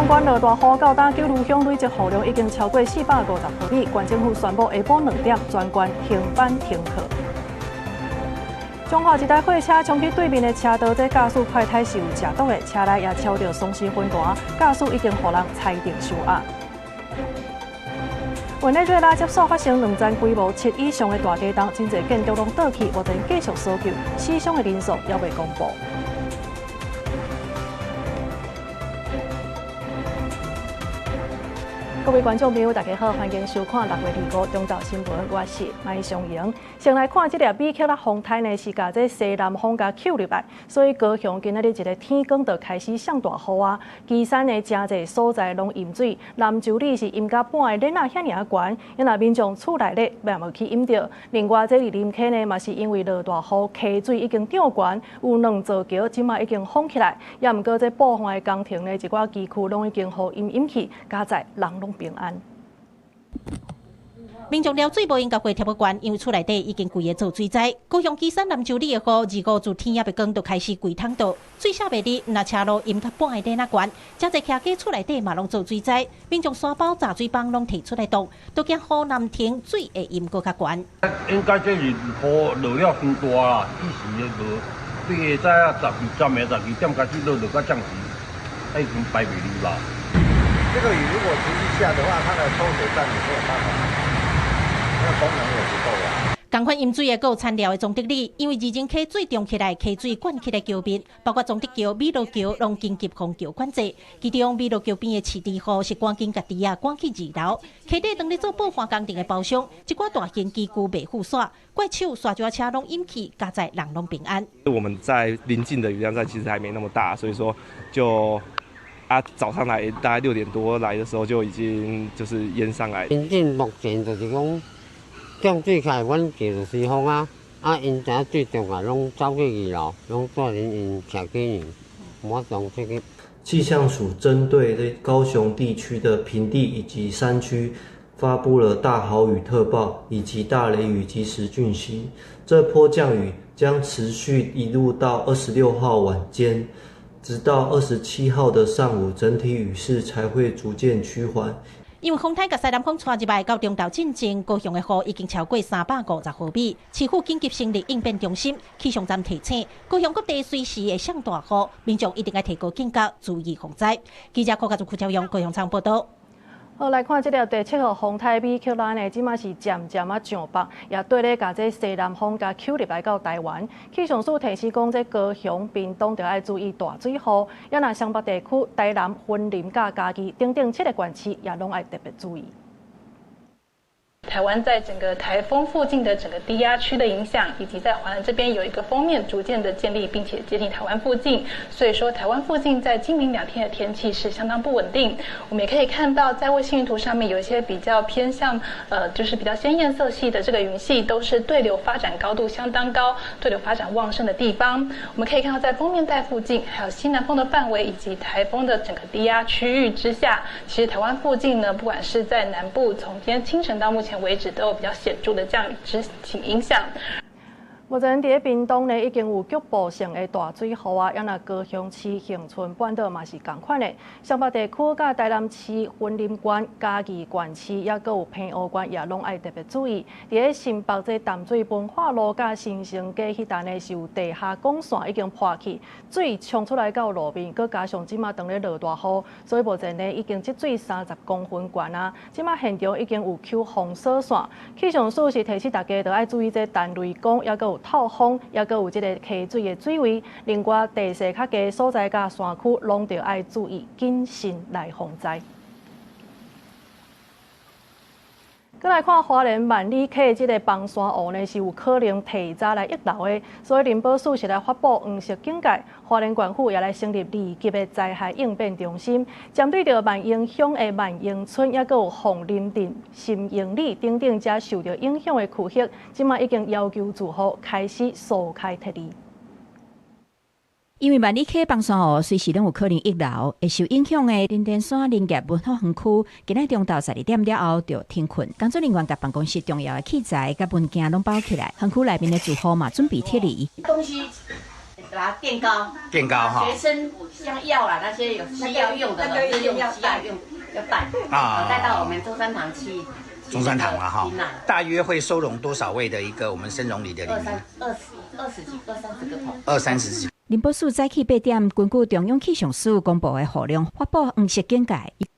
縣落大雨，到今九如鄉累積雨量已經超過450毫米。縣政府宣布下晡2點全縣停班停課。彰化一台貨車衝去對面的車道，這駕駛快胎是有食毒的，車內也超著喪屍粉團，駕駛已經予人裁定收押。委內瑞拉接續發生兩層規模7以上的大地動，真濟建築攏倒去，目前繼續搜救，死傷的人數猶未公布。各位觀眾朋友，大家好，歡迎收看6月25中晝新聞，我是麥尚瑩。先來看這粒米克拉風颱呢，是共這西南風共抾入來，所以高雄今仔日一个天光就開始上大雨啊。旗山的誠濟所在攏淹水，南州里是淹甲半个鏈仔遐爾仔懸，因若民眾厝內咧嘛無去淹著。另外，這佇林溪呢，嘛是因為落大雨，溪水已經漲懸，有兩座橋這馬已經封起來，也毋過這部分的工程呢，一寡機具攏已經予淹淹去，佳哉人攏平安。民眾撩水無閒共火貼閣懸，因為厝內底已經規个做水災。高雄旗山南州里的雨，25自天猶未光就開始規桶倒，水下袂離，若車路淹甲半個鏈仔懸，誠濟徛家厝內底嘛攏做水災。民眾沙包、雜水枋攏提出來擋，都驚雨南停水會淹閣較懸。應該這是雨落了傷大啦，一時的落，對下早啊12點、12點開始落，落到這時，已經排袂離吧。這個雨如果持續下的話，它的抽水站也沒有辦法，那個功能也不夠啊。仝款淹水的，閣有田寮的崇德里，因為二仁溪水漲起來，溪水灌起來橋面，包括崇德橋、美樂橋，攏緊急封橋管制。其中美樂橋邊的飼豬戶是趕緊共豬仔趕去二樓，溪底當咧做補還工程的包商，一寡大型機具袂赴煞，怪手沙石車攏淹去，佳哉人攏平安。我們在鄰近的雨量在其實還沒那麼大，所以說就。啊，早上來大概6點多來的時候就已經就是淹上來。真正目前就是講漲水起來，阮橋就施封啊，啊，𪜶知影水漲來，攏走去二樓，攏帶𪜶𪜶徛起去，無法度出去。氣象署針對這高雄地區的平地以及山區，發布了大豪雨特報以及大雷雨即時訊息。這波降雨將持續一路到26號晚間。直到27號的上午，整體雨勢才會逐漸趨緩。因為風颱共西南風帶入來到中晝進前，高雄的雨已經超過350毫米。市府緊急成立應變中心，氣象站提醒，高雄各地隨時會上大雨，民眾一定愛提高警覺，注意防災。記者柯家祖、柯昭勇高雄場報導。好，來看這粒第七號風颱米克拉呢，這馬是漸漸仔上北，也綴咧共這西南風共抾入來到台灣。氣象署提示講，這高雄、屏東著愛注意大水雨，也若雙北地區、台南、雲林佮嘉義等等七个縣市，也攏愛特別注意。台灣在整個颱風附近的整個低壓區的影響，以及在華南這邊有一個鋒面逐漸的建立，並且接近台灣附近，所以說台灣附近在今明兩天的天氣是相當不穩定。我們也可以看到，在衛星雲圖上面有一些比較偏向，就是比較鮮豔色系的這個雲系，都是對流發展高度相當高、對流發展旺盛的地方。我們可以看到，在鋒面帶附近，還有西南風的範圍以及颱風的整個低壓區域之下，其實台灣附近呢，不管是在南部，從今天清晨到目前為止都有比較顯著的降雨之影響。目前佇咧屏東呢，已經有局部性的大水雨啊，也若高雄市恆春半島嘛是仝款的。雙北地區佮台南市、雲林縣、嘉義縣市，抑閣有澎湖縣，也攏愛特別注意。佇咧新北這淡水文化路佮新生街彼搭呢，是有地下管線已經破去，水衝出來到路面，閣加上這馬當咧落大雨，所以目前呢已經積水30公分懸啊。這馬現場已經有抾封鎖線，氣象署是提醒大家，著愛注意這陳雷光，抑閣有透風，抑閣有這个溪水的水位。另外，地勢較低所在佮山區，攏著愛注意謹慎來防災。閣來看花蓮萬里溪這个崩山湖呢，是有可能提早來溢流的，所以林保署是來發布黃色警戒。花蓮縣府也來成立二級的災害應變中心，針對著萬榮鄉的萬榮村，抑閣有鳳林鎮、新營里等等遮受著影響的區域，這馬已經要求住戶開始疏開撤離。因為萬里溪崩山湖隨時攏有可能溢流，會受影響的林田山林業文化園區，今日中晝12點了後就停困。工作人員共辦公室重要的器材佮文件攏包起來，園區內面的住戶嘛準備撤離。東西把它墊高。墊高哈。學生像藥啦，那些有需要用的，那用需要用要帶啊，帶到我們中山堂去。中山堂了哈，大約會收容多少位的一個我們生榮里的里民？二十幾、二三十個頭。二三十幾。林保署早起8點，根據中央氣象署公布的雨量，發布黃色警戒。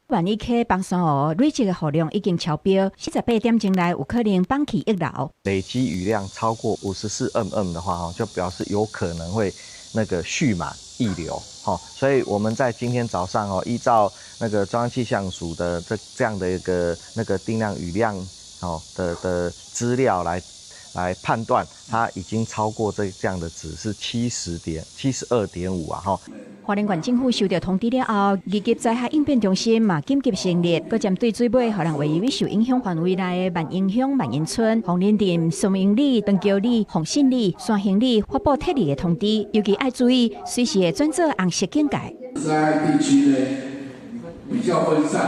萬里溪崩山湖累積的雨量已經超標，48點鐘內有可能崩起溢流。累積雨量超過54 mm 的話，就表示有可能會那個蓄滿溢流，所以我們在今天早上哦，依照那個中央氣象署的這樣的一個那個定量雨量哦的資料來判斷，它已經超過這樣的值是72.5啊，哈。花蓮縣政府收到通知了後，危急災害應變中心嘛緊急成立，閣針對水尾予人位於受影響範圍內的萬英鄉萬英村、鳳林鎮、松英里、長橋里、鳳信里、山興里發布撤離的通知，尤其愛注意隨時會轉做紅色警戒。災害地區呢比較分散，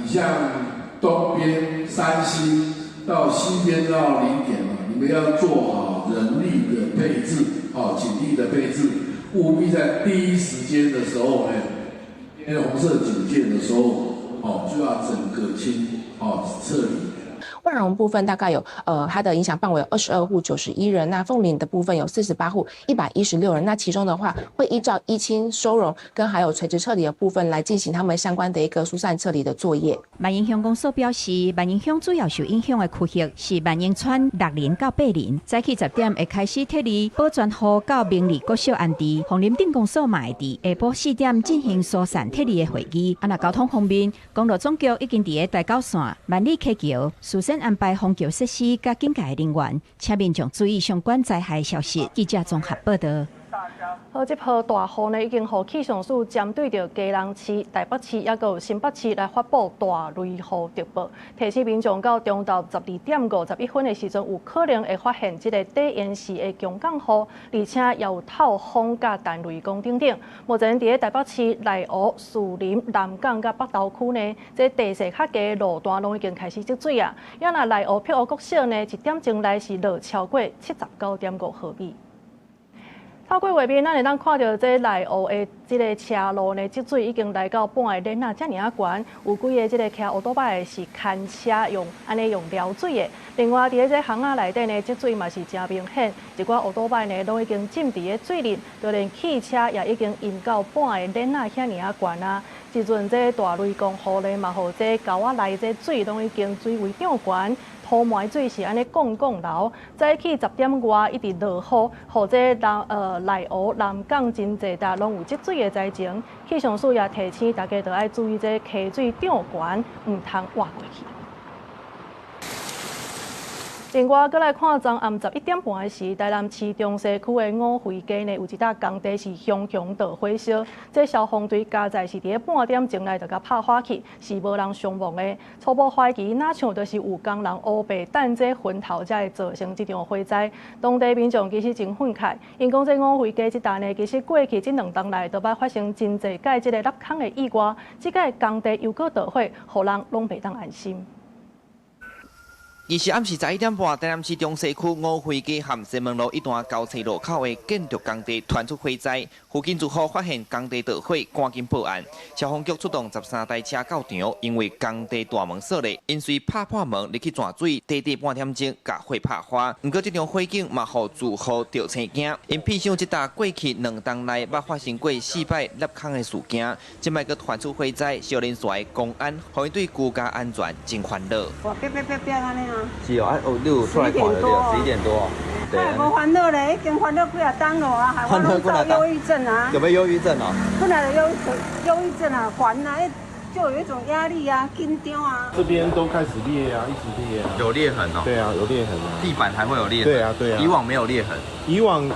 你像東邊三星到西邊到林田嘛，你們要做好人力的配置，哦，警力的配置。務必在第一時間的時候呢，因為紅色警戒的時候，哦，就要整個清，哦，撤離。萬榮部分大概有，它的影響範圍有22戶91人。那鳳林的部分有48戶116人。那其中的話，會依照依親收容跟還有垂直撤離的部分來進行他們相關的一個疏散撤離的作業。萬英鄉公所表示，萬英鄉主要受影響的區域是萬英村六林到八林。早起10點會開始撤離寶泉戶到明里國小安置。鳳林鎮公所嘛會佇下晡4點進行疏散撤離的會議。啊，若交通方面，公路總局已經佇个台九線萬里溪橋事先安排封橋設施佮警戒人員，請民眾注意相關災害消息。記者綜合報道。好，這波大雨呢，已經予氣象署針對著基隆市、台北市，抑閣有新北市來發布大雷雨特報，提醒民眾到中晝12點51分的時陣，有可能會發現這个短延時的強降雨，而且也有透風佮彈雷公等等。目前佇咧台北市內湖、士林、南港佮北投區呢，這地勢較低的路段攏已經開始積水啊。抑若內湖碧湖國小呢，1點鐘內是落超過79.5毫米。透過畫面，咱會當看著這內湖的這个車路呢，積水已經來到半个輪仔遮爾仔懸，有幾个這个騎烏多擺的是牽車用按呢用撩水的。另外，佇咧這巷仔內底呢，積水嘛是誠明顯，一寡烏多擺呢，攏已經浸佇咧水裡，就連汽車也已經淹到半个輪仔遐爾仔懸啊。這陣這大雷公雨咧，嘛予這溝仔內這水攏已經水位漲懸。土埋水是按呢滾滾流，早起10點外一直落雨，予這內湖、南港真濟搭攏有積水的災情。氣象署也提醒大家，著愛注意這溪水漲懸，毋通倚過去。另外，閣來看，昨暗11點半的時，台南市中西區的五惠街呢，有一搭工地是熊熊著火燒，這消防隊加載是佇咧半點鐘內就共拍火去，是無人傷亡的。初步懷疑，若像就是有工人烏白擲這薰頭，才會造成這場火災。當地民眾其實真憤慨，𪜶講這五惠街這搭呢，其實過去這兩冬來都捌發生真濟擺這个衲空的意外，這擺工地又閣著火，予人攏袂當安心。二是暗時11點半，台南市中西區五惠街和西門路一段交叉路口的建築工地傳出火災，附近住戶發現工地著火，趕緊報案。消防局出動13台車到場，因為工地大門鎖咧，𪜶隨拍破門入去泉水，短短半點鐘共火拍花。毋過這場火警嘛，予住戶著青驚，𪜶預想這搭過去兩冬內捌發生過四擺衲空的事件，這擺閣傳出火災，燒連紲的公安，予𪜶對居家安全真煩惱。哇，啪啪啪啪按呢啊！是哦，啊哦，你有出來看著對？11點多。對。無煩惱咧，已經煩惱幾若冬咯啊，害我攏做憂鬱症啊。有沒有憂鬱症哦？本來就憂鬱症啊，煩啊，就有一種壓力啊，緊張啊。這邊都開始裂啊，一直裂啊。有裂痕哦。對啊，有裂痕啊。地板還會有裂痕。對啊，對啊。以往沒有裂痕。以往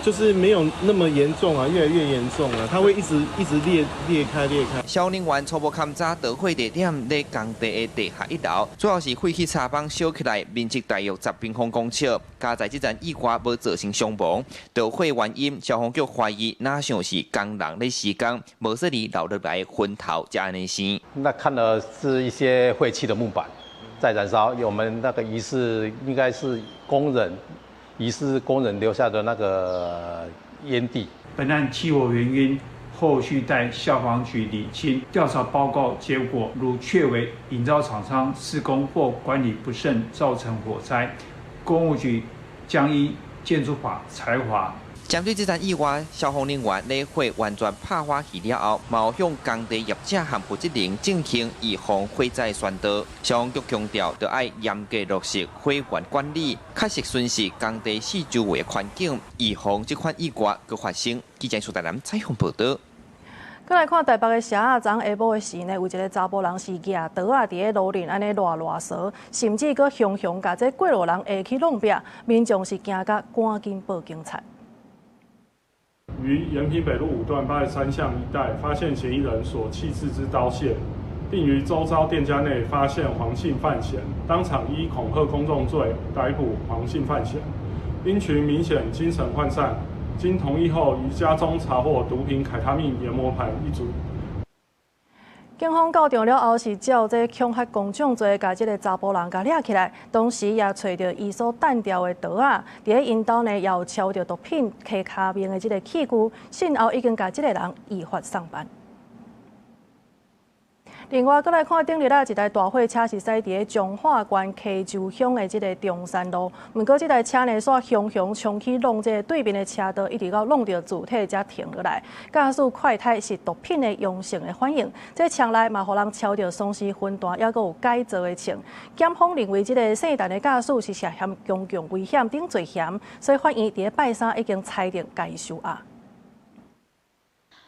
就是沒有那麼嚴重啊，越來越嚴重啊，它會一直一直裂裂開裂開。消防員初步勘查，著火地點佇工地的地下一樓，主要是廢棄柴枋燒起來，面積大約10平方公尺。佳哉這層意外無造成傷亡。著火原因，消防局懷疑若像是工人咧施工，無小心留落來薰頭才按呢生。那看的是一些廢棄的木板在燃燒，我們那個疑似應該是工人。疑似工人留下的那個煙蒂。本案起火原因，後續待消防局理清調查報告結果，如確為營造廠商施工或管理不慎造成火災，工務局將依建築法裁罰。針對這單意外，消防人員咧火完全拍火去了後，嘛向工地業者和負責人進行預防火災宣導。消防局強調，著愛嚴格落實火源管理，確實巡視工地四周圍的環境，預防這款意外閣發生。記者蘇大南採訪報導。閣來看台北的社仔，昨昏下晡的時呢，有一个查埔人是舉刀仔佇咧路頂按呢賴賴趖，甚至閣雄雄共這過路人下去弄拚，民眾是驚甲趕緊報警察。於延平北路五段83巷一帶發現嫌疑人所棄置之刀械，並於周遭店家內發現黃姓范閒，當場依恐嚇公眾罪逮捕黃姓范閒。因群明顯精神渙散，經同意後於家中查獲毒品凱他命研磨盤一組。警方到場了後，是照這恐嚇公眾罪，共這个查埔人共掠起來。同時也揣著伊所彈掉的刀仔，佇咧𪜶兜呢，也有抄著毒品、K 卡命的這个器具，訊後已經共這个人依法送辦。另外，閣來看頂日啊，一台大貨車是駛佇咧彰化縣溪州鄉的這个中山路，毋過這台車呢，煞雄雄衝去挵這个對面的車道，一直到挵著柱體才停落來。駕駛快胎是毒品的陽性的反應，這車內嘛，予人抄著喪屍魂彈，猶閣有改造的槍。檢方認為這个姓陳的駕駛是涉嫌公共危險等罪嫌，所以法院佇咧拜三已經裁定共伊收押。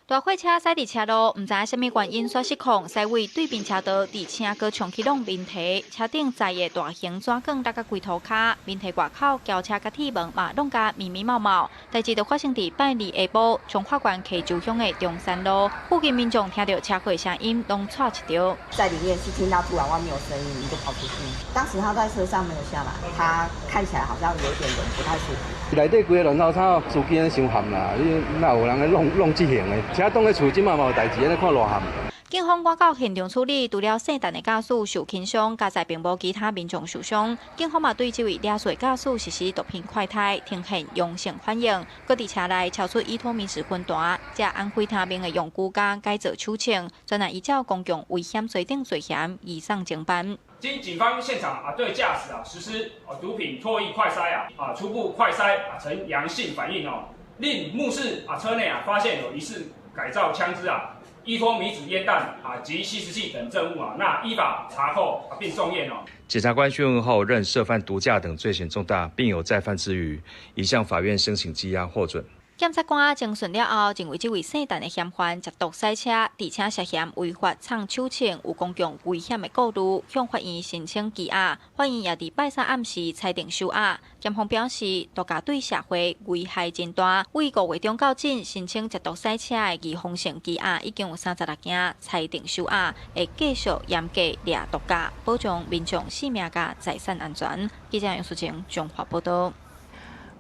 大貨車駛佇車路，毋知影啥物原因煞失控，駛位對面車道，而且閣衝去挵面堤，車頂載的大型紙卷落甲規塗跤，面堤外口轎車佮鐵門嘛挵甲密密麻麻。代誌就發生佇拜二下晡，彰化縣溪州鄉的中山路，附近民眾聽著車禍聲音，攏掣一著。在裡面是聽到突然外面有聲音，你就跑出去。當時他在車上沒有下來，他看起來好像有點人不太舒服。內底規个亂糟糟，司機咧傷譀啦，你哪有人咧弄弄這型的？車擋咧厝這馬嘛有代誌，按呢看偌譀。警方趕到現場處理，除了姓陳的駕駛受輕傷，佳哉並無其他民眾受傷。警方嘛對這位肇事駕駛實施毒品快篩，呈現陽性反應。閣佇車內抄出依托咪酯粉彈、這安非他命的用具佮改造手槍，全案依照公共危險罪等罪嫌移送偵辦。經警方現場啊對駕駛啊實施毒品唾液快篩啊初步快篩啊呈陽性反應哦，另目視啊車內啊發現有疑似改造槍支啊、依托咪酯煙彈啊及吸食器等證物啊，那依法查扣並送驗哦。檢察官訊問後認涉犯毒駕等罪嫌重大，並有再犯之虞，已向法院申請羈押獲准。檢察官偵訊了後，認為這位姓陳的嫌犯涉毒駛車，而且涉嫌違法藏手槍，有公共危險的顧慮，向法院申請羈押。法院也佇拜三暗時裁定收押。檢方表示，毒駕對社會危害真大，為5月中到今申請涉毒駛車的預防性羈押已經有36件裁定收押，會繼續嚴格掠毒駕，保障民眾性命佮財產安全。記者楊淑晴綜合報導。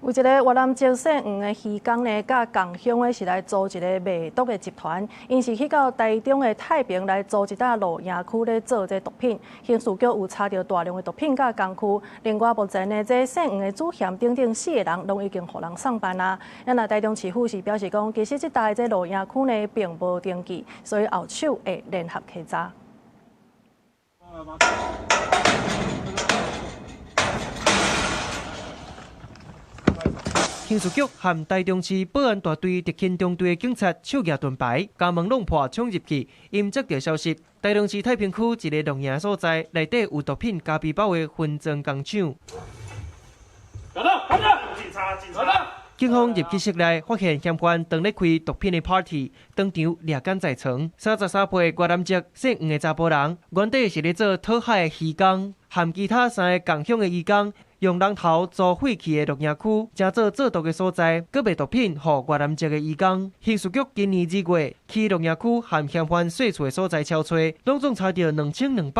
有一个越南籍姓黃的漁工呢，佮仝鄉的是來組一个賣毒的集團，𪜶是去到台中的太平來租一搭露營區咧做這毒品，刑事局有查著大量的毒品佮工具。另外，目前呢，這姓黃的主嫌等等四个人攏已經予人送辦啊。啊，台中市府是表示講，其實這搭的這露營區呢並無登記，所以後手會聯合稽查。刑事局和台中市保安大隊特勤中隊的警察手舉盾牌，將門弄破衝入去。𪜶接著消息，台中市太平區一个露營所在，內底有毒品加背包的分裝工廠。警察，警察！警方入去室內，發現嫌犯當咧開毒品的 party，當場掠監在床。33歲越南籍姓黃的查埔人，原底是咧做討海的漁工，和其他三个仝鄉的漁工。用人頭租廢棄的露營區，成做做毒的所在，閣賣毒品予越南籍的漁工。刑事局今年2月去露營區和嫌犯稅厝的所在敲揣，攏總查著2256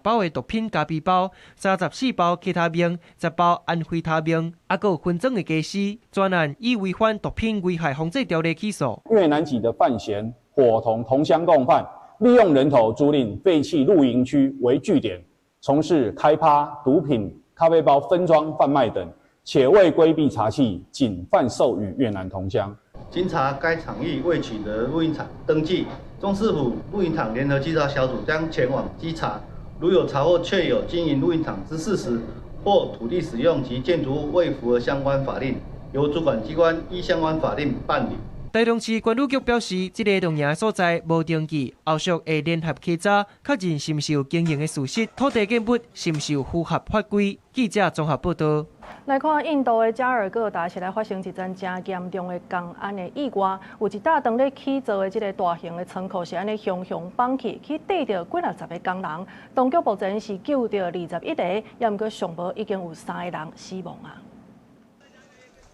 包的毒品加背包，34包其他命，10包安非他命，猶閣有分裝的家私。專案以違反毒品危害防制條例起訴。越南籍的范閒夥同同鄉共犯，利用人頭租賃廢棄露營區為據點，從事開趴毒品。咖啡包分裝販賣等，且為規避查緝，僅販售予越南同鄉。經查該場域未取得露營場登記，中市府露營場聯合稽查小組將前往稽查，如有查獲確有經營露營場之事實，或土地使用及建築物未符合相關法令，由主管機關依相關法令辦理。台中市觀旅局表示，這个露營所在無登記，後續會聯合稽查，確認是毋是有經營的事實，土地建物是毋是有符合法規。記者綜合報道。來看印度的加爾各答是來發生一樁誠嚴重的工安的意外，有一搭當咧起造的這个大型的倉庫是按呢雄雄崩去，去綴著幾若十个工人。當局目前是救著21个，也毋過上無已經有3个人死亡啊。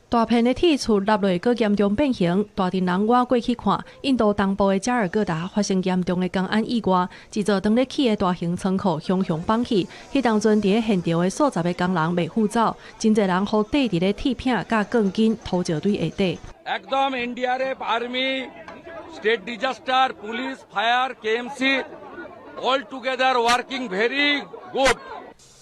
大片的鐵厝落落閣嚴重變形，大陣人倚過去看。印度東部的加爾各答發生嚴重的工安意外，一座當咧起的大型倉庫雄雄崩去。彼當陣佇咧現場的數十个工人袂赴走，真濟人予綴佇咧鐵片佮鋼筋塗石堆下底。 একদম NDRF, army, state disaster, police, fire, KMC, all together working very good.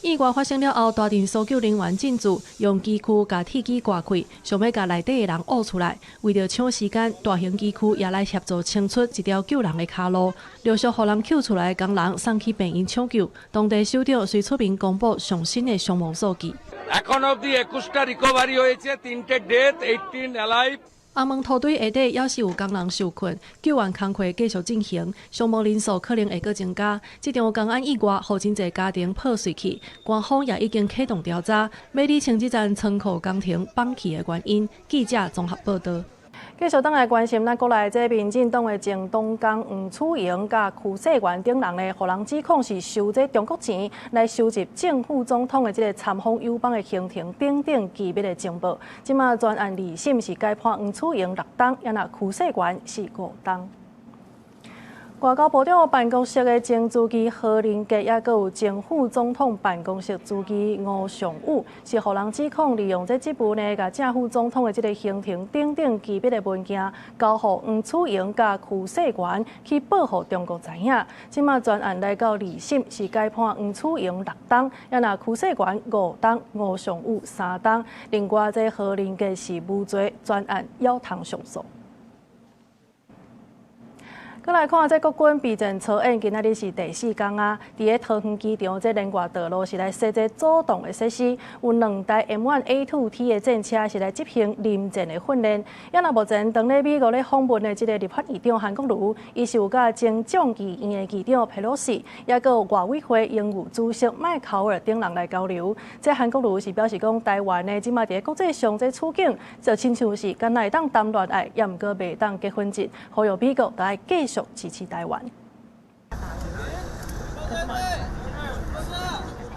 意外發生了後，大陣搜救人員進駐，用機具共鐵枝割開，想欲共內底的人挖出來。為著搶時間，大型機具也來協助清出一條救人的跤路。陸續予人救出來的工人送去病院搶救。當地首長隨出面公布上新的傷亡數據。 এখন অবধি 21টা রিকভারি হয়েছে, 3টে ডেথ, 18 alive. 紅毛土堆下底猶是有工人受困，救援工課繼續進行，傷亡人數可能會閣增加。這場工安意外，予真濟家庭破碎去，官方也已經啟動調查，欲理清這層倉庫工程崩去的原因。記者綜合報導。繼續轉來關心咱國內這民進黨的前黨工黃楚盈佮柯世元等人呢，予人指控是收這中國錢來收集正副總統的這个參訪友邦的行程等等機密的情報。這馬全案二審是改判黃楚盈6冬，也若柯世元是5冬。外交部長辦公室的前主任何林傑，也閣有前副總統辦公室主任吳尚武，是予人指控利用這職務呢，共正副總統的這个行程等等機密的文件，交予黃楚盈佮柯世元去報予中國知影。這馬全案來到二審，是改判黃楚盈6冬，也若柯世元5冬，吳尚武3冬。另外，這何林傑是無罪，全案猶通上訴。閣來看這國軍備戰操演，今仔日是第四工啊！佇咧桃園機場這連外道路是來設這阻擋的設施，有兩台 M1A2T 的戰車是來執行臨戰的訓練。也若目前當咧美國咧訪問的這个立法院長韓國瑜，伊是有佮前眾議院的議長佩洛西，也閣有外委會榮譽主席麥考爾等人來交流。這韓國瑜是表示講，台灣呢這馬佇咧國際上這處境，就親像是敢若會當談戀愛，也毋過袂當結婚證，呼籲美國著愛繼續支持台灣。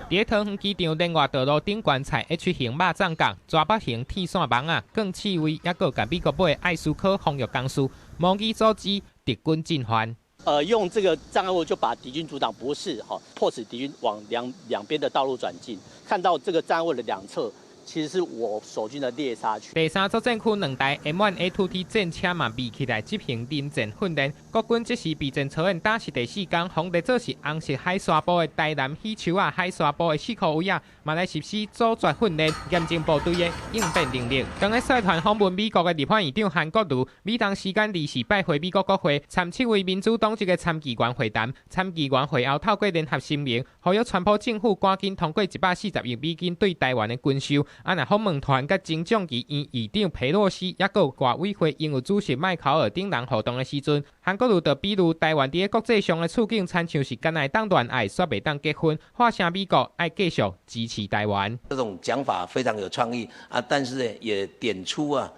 佇桃園機場連外道路頂懸採 H 型肉粽槓、蛇腹型鐵線網仔、鋼刺蝟，抑閣共美國買的愛斯科防疫公司模擬組織敵軍進犯。用這個障礙物就把敵軍阻擋，不是哈，迫使敵軍往兩邊的道路轉進。看到這個障礙物的兩側，其實是我守軍的獵殺區。第三作戰區兩台 M1A2T 戰車嘛備起來執行臨戰訓練。國軍這時備戰操演，今是第四工，防地做是紅色海沙埔的台南喜樹仔海沙埔的四箍位仔，嘛來實施阻絕訓練，驗證部隊的應變能力。當咧率團訪問美國的立法院長韓國瑜，美東時間24拜會美國國會，參7位民主黨籍的參議員會談。參議員會後透過聯合聲明，呼籲川普政府趕緊通過140億美金對台灣的軍售。啊！若訪問團佮前眾議院議長佩洛西，抑閣有外委會榮譽主席麥考爾等人互動的時陣，韓國瑜就比喻台灣佇咧國際上的處境，親像是敢若會當戀愛，卻袂當結婚，喊聲美國愛繼續支持台灣。這種講法非常有創意啊，但是呢，也點出啊，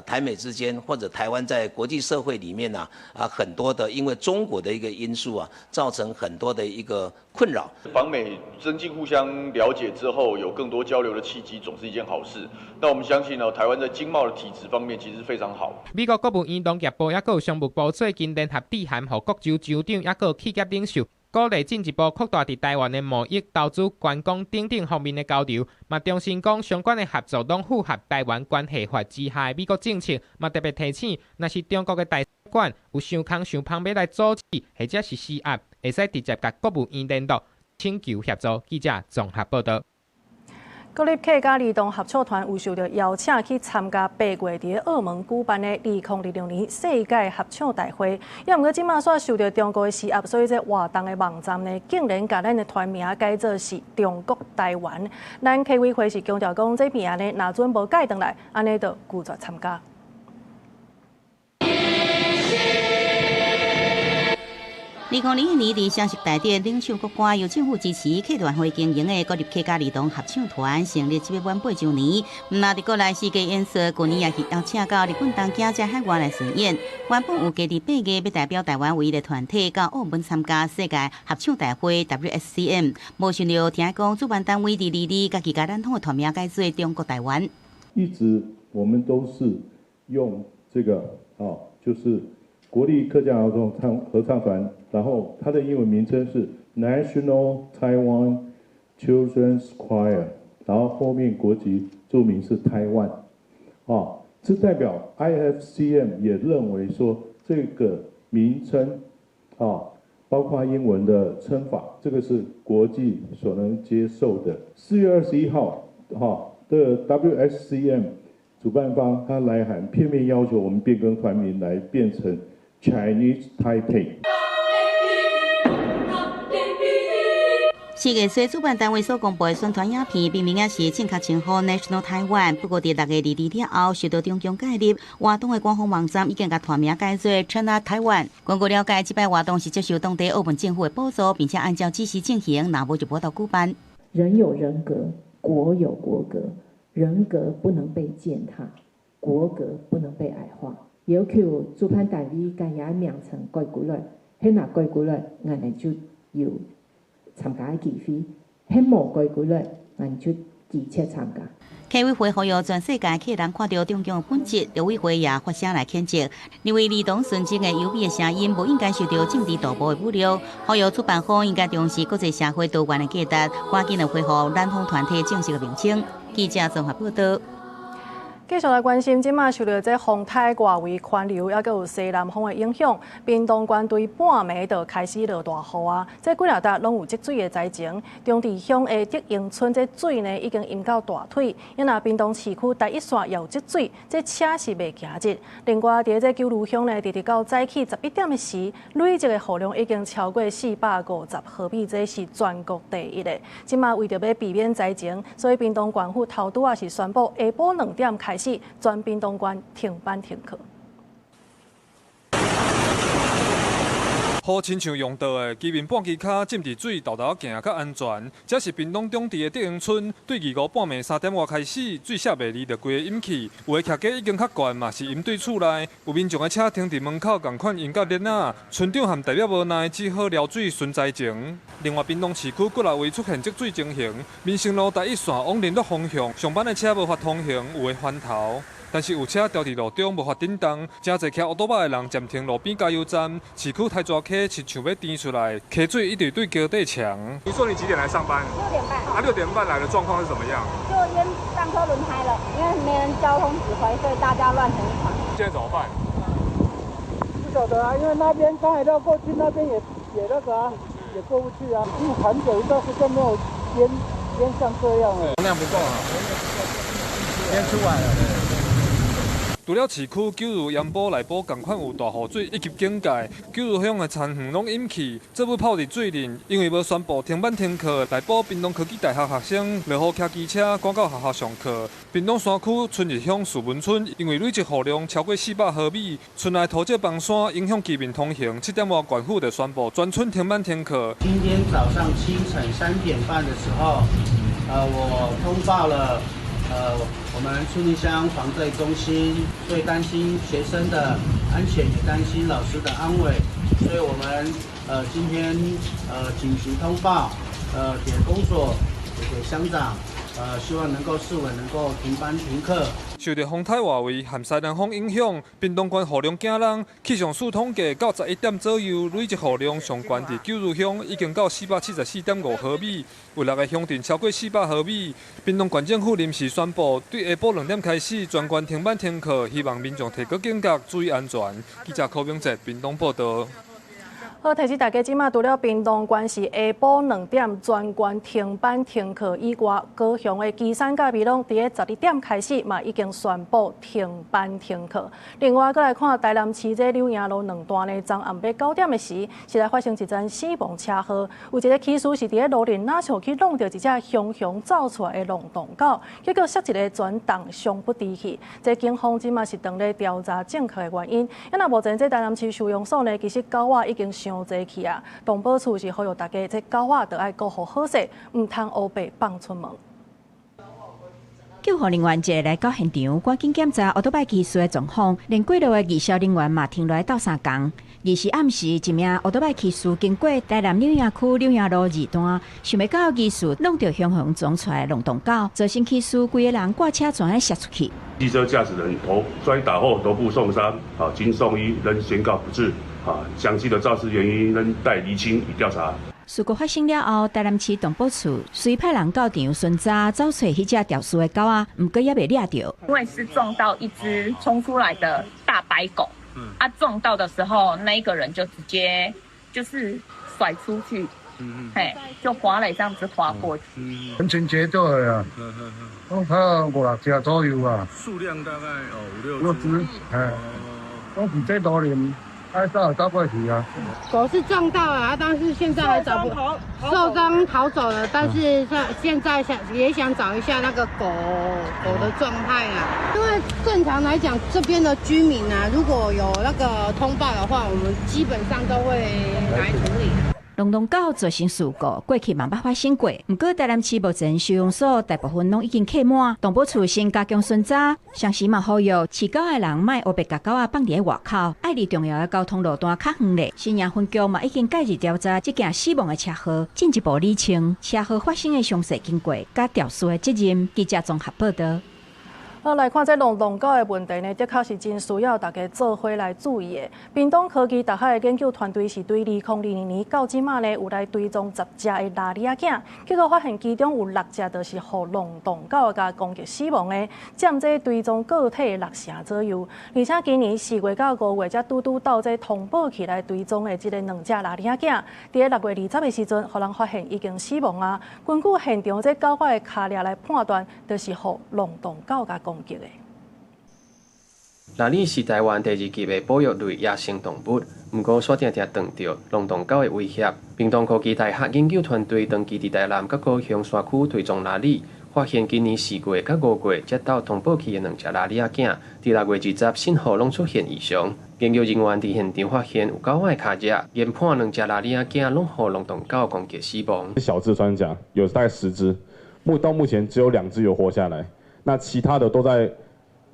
台美之間或者台灣在國際社會裡面啊，很多的因為中國的一個因素啊，造成很多的一個困擾。訪美增進互相了解之後，有更多交流的契機，總是一件好事。那我們相信呢，台灣在經貿的體質方面其實非常好。美國國務院農業部抑閣有商務部最近聯合致函予各州州長，抑閣有企業領袖，鼓勵進一步擴大佇台灣的貿易、投資、觀光等等方面的交流，嘛重申講相關的合作攏符合台灣關係法之下的美國政策，嘛特別提醒，若是中國的大使館有傷空傷芳欲來阻止或者是施壓，會使直接共國務院聯絡，請求協助。記者綜合報導。國立客家兒童合唱團有受著邀請去參加8月佇澳門舉辦的2026年世界合唱大會，猶毋過這馬煞受著中國的施壓，所以這活動的網站呢，竟然共咱的團名改做是中國台灣。咱客委會是強調講，這名呢，若準無改轉來，按呢就拒絕參加。2021年，佇雙十大典領唱國歌，由政府支持客團會經營的國立客家兒童合唱團成立這欲滿8週年。毋若佇國內世界演出，舊年也是邀請到日本東京這海外來巡演。原本有計佇8月欲代表台灣唯一的團體到澳門參加世界合唱大會 WSCM，無想著聽講主辦單位佇二二家己共咱黨的團名改做中國台灣。一直我們都是用這個啊，就是國立客家兒童唱合唱團。然後它的英文名稱是 National Taiwan Children's Choir，然後後面國籍註明是台灣，啊，這代表 IFCM 也認為說這個名稱，啊，包括英文的稱法，這個是國際所能接受的。4月21號，哈的 WSCM 主辦方他來函片面要求我們變更團名來變成 Chinese Taipei。四月初，主辦單位所公布的宣傳影片，明明也是正確稱呼 National Taiwan，不過佇6月22了後，受到中共介入，活動的官方網站已經共團名改做 China Taiwan。根據了解，這擺活動是接受當地澳門政府的補助，並且按照指示進行，若無就無法度舉辦。人有人格，國有國格，人格不能被踐踏，國格不能被矮化。要求主辦單位共伊名稱改過來，彼若改過來，𠊎哋就有參加的機會，彼無改過來，𠊎就拒絕參加。客委會呼籲全世界客人看著中共的本質，陸委會也發聲來譴責，認為兒童純真的優美的聲音，無應該受著政治賭博的侮辱。呼籲主辦方應該重視國際社會多元的價值，趕緊來恢復咱方團體正式的名稱。記者綜合報導。繼續來關心，這馬受著這風颱外圍環流，猶閣有西南風的影響，屏東縣對半暝就開始落大雨啊！這幾若搭攏有積水的災情，中坜鄉的德榮村這水呢已經淹到大腿，猶若屏東市區台一線也有積水，這車是袂行入。另外，佇這九如鄉呢，直直到早起11點的時，累積的雨量已經超過450毫米，這是全國第一的。這馬為著欲避免災情，所以屏東縣府頭拄仔是宣布下晡2點開始，全屏東縣停班停課。雨親像用倒的，居民半支跤浸佇水，沓沓仔行較安全。這是屏東中坜的德榮村，對25半暝3點外開始，水卸袂離，就規个淹去。有的徛家已經較懸，嘛是淹對厝內。有民眾的車停佇門口，仝款淹到鏈仔。村長和代表無奈，只好撩水巡災情。另外，屏東市區幾若位出現積水情形，民生路台一線往麟洛方向，上班的車無法通行，有的翻頭。但是有車牢佇路中無法振動，誠濟騎烏多仔的人暫停路邊加油站。市區台大溪親像欲甜出來，溪水一直對橋底牆。你說你幾點來上班？6點半。啊，6點半來的狀況是怎麼樣？就淹上車輪胎了，因為沒人交通指揮，所以大家亂成一團。現在怎麼辦？不曉得啊，因為那邊剛才繞過去，那邊也那個啊，也過不去啊。因為很久一段時間沒有淹像這樣了。容量不夠啊，淹出來了。除了市區九如鹽埔內埔仝款有大雨水一級警戒，九如鄉的田園攏淹去，做伙泡佇水裡。因為無宣布停班停課，內埔屏東科技大學學生落雨騎機車趕到學校上課。屏東山區春日鄉樹文村因為累積雨量超過400毫米，村內土石崩山，影響居民通行。7點外，縣府就宣布全村停班停課。今天早上清晨3點半的時候，我通報了。我們春日鄉防災中心，所以擔心學生的安全，也擔心老師的安危，所以我們今天緊急通報，給公所，給鄉長，希望能夠視為能夠停班停課。受著風颱外圍和西南風影響，屏東縣雨量驚人。氣象署統計，到11點左右，累積雨量上懸佇九如鄉已經到474.5毫米，有6個鄉鎮超過400毫米。屏東縣政府臨時宣布，對下晡2點開始全縣停班停課，希望民眾提高警覺，注意安全。記者柯明哲屏東報道。好，提醒大家，這馬除了屏東縣是下晡2點全縣停班停課以外，高雄的旗山佮美濃，佇咧12點開始嘛已經宣布停班停課。另外，閣來看台南市這柳營路兩段呢，昨暗暝9點的時，是來發生一樁死亡車禍，有一个騎士是佇咧路頂，若像去挵著一隻雄雄走出來的浪蕩狗，結果摔一个全重傷不治去。這警方這馬是當咧調查正確的原因。啊，若目前這台南市收容所呢，其實狗仔已經傷濟去啊！動保處是呼籲大家，這狗仔著愛顧予好勢，毋通烏白放出門。救護人員一下來到現場，趕緊檢查歐多擺騎士的狀況，連過路的義消人員嘛停落來鬥相共。二時暗時，一名歐多擺騎士經過台南柳營區柳營路二段，想欲到疑似挵著熊熊撞出來浪蕩狗，造成騎士規个人掛車全摔出去。機車駕駛人頭摔倒後頭部受傷，啊，經送醫仍宣告不治。啊，詳細的肇事原因仍待釐清與調查。事故發生了後，台南市動保處隨派人到場巡查，找揣彼隻肇事的狗仔，毋過猶未掠著。因為是撞到一隻衝出來的大白狗，啊，撞到的時候，那一個人就直接就是甩出去，嘿，就滑了這樣子滑過去。很清潔就啊，我睇五六隻左右啊。數量大概哦五六六隻，哎，我佇這多年。愛走走過去啊！狗是撞到了，但是現在還找不受傷逃走了，但是現在想也想找一下那個狗狗的狀態啊。因為正常來講，這邊的居民啊，如果有那個通報的話，我們基本上都會來處理。浪蕩狗造成事故，過去嘛捌發生過。毋過台南市目前收容所大部分攏已經客滿，動保處先加強巡查，同時嘛呼籲飼狗的人莫烏白共狗仔放佇咧外口，愛離重要的交通路段較遠咧。新營分局嘛已經介入調查這件死亡的車禍，進一步理清車禍發生的詳細經過，佮肇事的責任。記者綜合報導。好，來看這浪蕩狗的問題呢，的確是真需要大家做伙來注意的。屏東科技大學的研究團隊是對2022年到這馬呢，有來追蹤10隻的鯪鯉仔囝，結果發現其中有六隻就是予浪蕩狗共攻擊死亡的，佔這追蹤個體的6成左右。而且今年4月到5月，才拄拄鬥這通報器來追蹤的這个兩隻鯪鯉仔囝，佇咧6月20的時陣，予人發現已經死亡啊。根據現場這狗仔的跤跡來判斷，就是予浪蕩狗共攻擊的。鯪鯉是台灣第二級的保育類野生動物，毋過煞定定碰著浪蕩狗的威脅。屏東科技大學研究團隊長期佇台南佮高雄山區追蹤鯪鯉，發現今年4月佮5月才鬥通報器的兩隻鯪鯉仔囝，佇6月20信號攏出現異常。研究人員佇現場發現有狗仔的跤跡，研判兩隻鯪鯉仔囝攏予浪蕩狗攻擊死亡。小隻穿山甲有大概10隻，到目前只有2隻有活下來。那其他的都在，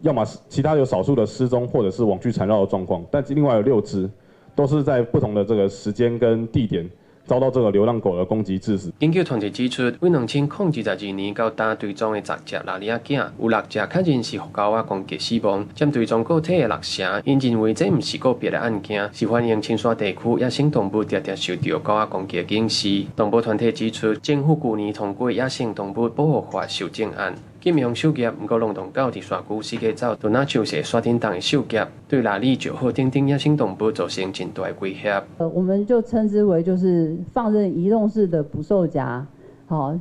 要麼是其他有少數的失蹤或者是網具纏繞的狀況，但另外有6隻，都是在不同的這個時間跟地點遭到這個流浪狗的攻擊致死。研究團隊指出，對2022年到今追蹤的10隻鯪鯉仔囝，有六隻確認是予狗仔攻擊死亡，佔追蹤個體的6成。𪜶認為這毋是個別的案件，是反映深山地區野生動物常常受著狗仔攻擊的警示。動保團體指出，政府舊年通過野生動物保護法修正案，禁用狩獵，毋過浪蕩狗佇山區四界走，就若像是山頂洞的狩獵，對鯪鯉、石虎等等野生動物造成真大的威脅。我們就稱之為就是放任移動式的捕獸夾。好，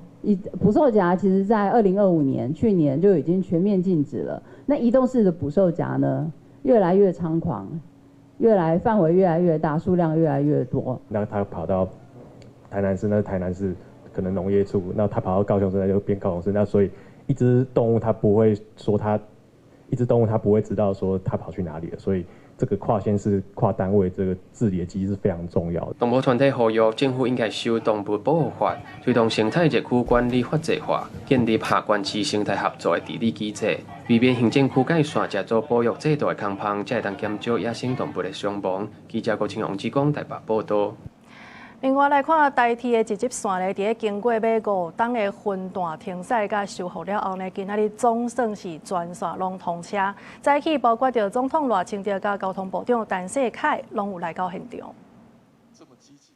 捕獸夾其實在2025年去年就已經全面禁止了。那移動式的捕獸夾呢，越來越猖狂，越來範圍越來越大，數量越來越多。那他跑到台南市，那台南市可能農業處；那他跑到高雄市，那就變高雄市。那所以一隻動物它不會說它，一隻動物它不會知道說它跑去哪裡了，所以這個跨縣市、跨單位這個治理的機制是非常重要的。動保團體呼籲政府應該修動物保護法，推動生態熱區管理法制化，建立轄縣市生態合作的治理機制，避免行政區界線這組保育制度的空縫，才會當減少野生動物的傷亡。記者郭清王志剛台北報導。另外來看台鐵的一級線咧，佇咧經過欲5冬的分段停駛佮修復了後呢，今仔日總算是全線攏通車。早起包括著總統賴清德佮交通部長陳世凱攏有來到現場。這麼積極，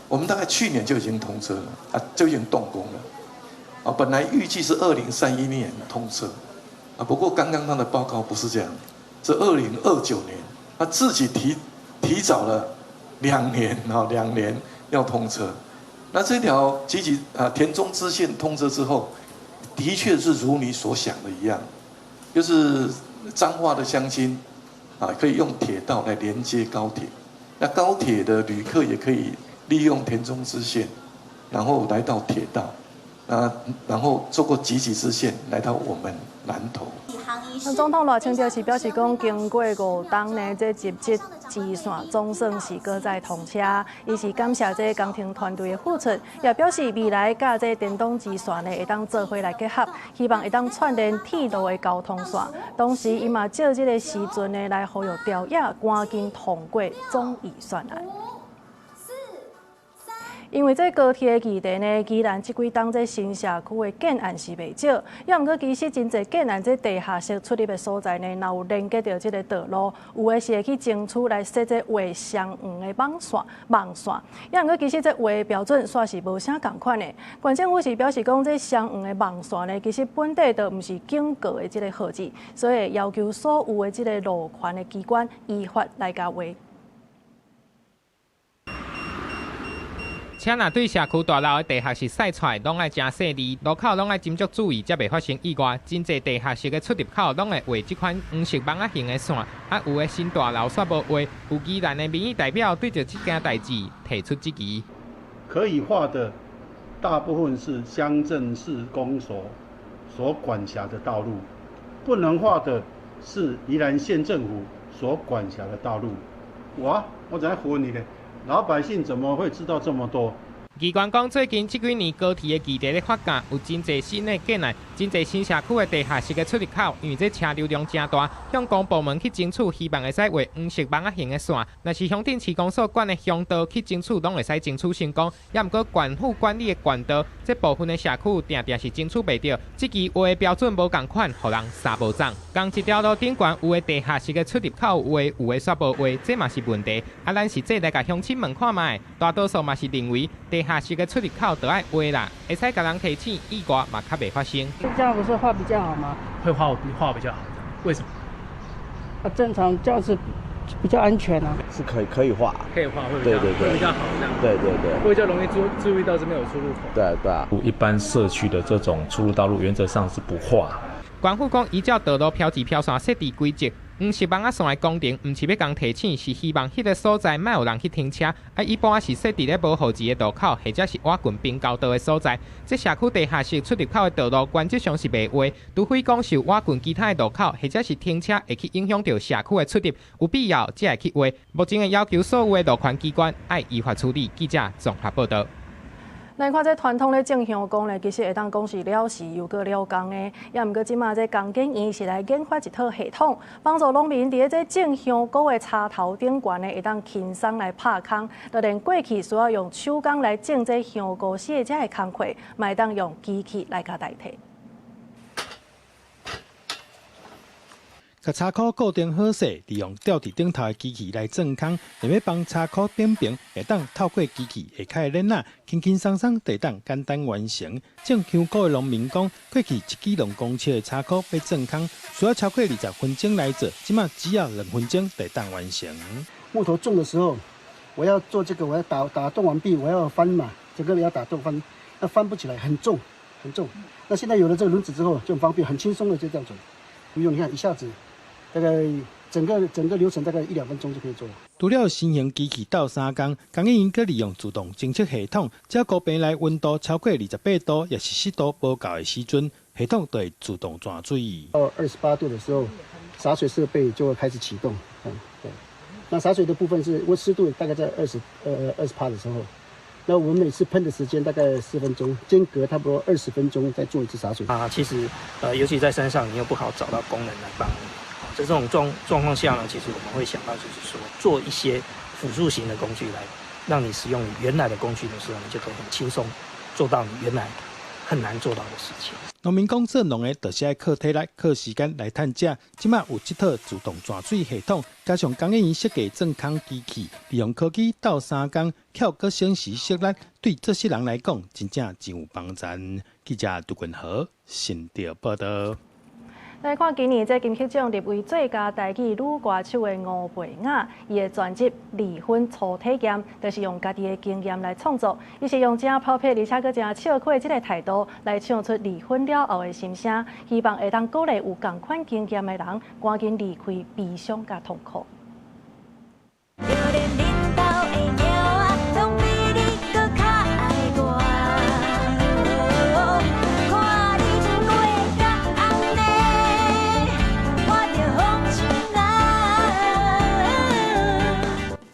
我們大概去年就已經通車了，啊，就已經動工了。啊，本來預計是2031年通車，啊，不過剛剛他的報告不是這樣，是2029年，他自己提早了。2年啊，2年要通车。那这条集集啊田中支线通车之后，的确是如你所想的一样，就是彰化的乡亲啊，可以用铁道来连接高铁，那高铁的旅客也可以利用田中支线，然后来到铁道，啊，然后坐过集集支线来到我们南投。总统赖清德是表示讲，经过5冬呢，这集集支线总算是阁再通车，伊是感谢这工程团队的付出，也表示未来佮这电动支线呢会当做伙来结合，希望会当串联铁路的交通线。同时，伊嘛借这个时阵呢来呼吁朝野赶紧通过总预算案。因为这高铁的议题呢，宜兰这几冬这新社区的建案是袂少，也毋过其实真济建案这地下室出入的所在呢，若有连接到这个道路，有的是会去争取来设这画双黄的网线，也毋过其实这画的标准煞是无啥仝款的。县政府是表示讲，这双黄的网线呢，其实本底都毋是警告的这个号志，所以要求所有的这个路权的机关依法来共画。车若对社区大楼的地下室驶出来，拢爱诚细腻，路口拢爱斟酌注意，才袂发生意外。真济地下室的出入口拢会画这款黄色网仔形的线，啊，有的新大楼煞无画。有宜兰的民意代表对著这件代志提出质疑。可以画的大部分是乡镇市公所所管辖的道路，不能画的是宜兰县政府所管辖的道路。我怎唬你呢？老百姓怎么会知道这么多？机关讲，最近这几年高铁的议题咧发展，有真济新的建案，真济新社区的地下室的出入口，因为这车流量真大，向公部门去争取，希望会使画黄色网仔形的线。若是乡镇市公所管的乡道去争取，拢会使争取成功。也毋过县府管理的县道，这部分的社区定定是争取袂著。这支画的标准无仝款，予人三无涨。仝一条路顶悬有的地下室的出入口画，有的煞无画，这嘛是问题。啊，咱实际来共乡亲问看觅，大多数嘛是认为地下室的出入口都爱画啦，会使共人提醒，意外嘛较袂发生。这样不是画比较好吗？会画比较好，为什么？啊，正常这样子比较安全啊。是可以画，可以画会比较对对对，会比较好这样。对对对，会比较容易注意到这边有出入口。对对啊。一般社区的这种出入道路，原则上是不画。县府讲，依照道路标志标线设置规则。黄色网仔线的工程，毋是欲共提醒，是希望彼个所在莫有人去停车。啊，一般是设置咧无号志的路口，或者是倚近平交道的所在。这社区地下室出入口的道路，原则上是袂画，除非讲是倚近其他的路口，或者是停车会去影响到社区的出入，有必要才会去画。目前的要求，所有的路权机关爱依法处理。记者综合报道。咱看这传统咧种香菇咧，其实会当讲是了时又阁了工的。也毋过这马这工研院是来研发一套系统，帮助农民伫咧这种香菇的插头顶悬呢，会当轻松来拍空。就连过去需要用手工来种这香菇丝的这个工课，嘛会当用机器来共代替。共插箍固定好势，利用吊伫顶头的机器来钻空，连欲帮插箍扁平，会当透过机器下跤的链仔，轻轻松松就会当简单完成。种香菇的农民讲，过去一支2公尺的插箍欲钻空，需要超过20分钟来做，这马只要2分钟就会当完成。木头重的时候，我要做这个，我要打洞完毕，我要翻嘛，整个要打洞翻，那翻不起来，很重很重。那现在有了这个轮子之后，就很方便，很轻松的就这样做，不用你看一下子。大概整个流程大概1-2分钟就可以做了。除了新型机器斗三工，工研院阁利用自动侦测系统，只要菇棚内温度超过28度，也是湿度无够的时阵，系统就会自动转水。到28度的时候，洒水设备就会开始启动。对。那洒水的部分是温湿度大概在20%的时候，那我们每次喷的时间大概4分钟，间隔差不多20分钟再做一次洒水。啊，其实尤其在山上，你又不好找到工人来帮你。在这种状况下呢，其实我们会想到，就是说做一些辅助型的工具来让你使用你原来的工具的时候，你就可以很轻松做到你原来很难做到的事情。农民讲做农的，就是爱靠体力、靠时间来趁食。这马有这套自动转水系统，加上工研院设计钻空机器，利用科技斗三工，巧阁省时省力，对这些人来讲，真正真有帮助。记者杜君豪新竹报道。來看今年這金曲獎入圍最佳台語女歌手的吳培雅，伊的專輯《離婚初體驗》，就是用家己的經驗來創作。伊是用誠拋撇而且閣誠笑詼這个態度來唱出離婚了後的心聲，希望會當鼓勵有仝款經驗的人，趕緊離開悲傷佮痛苦。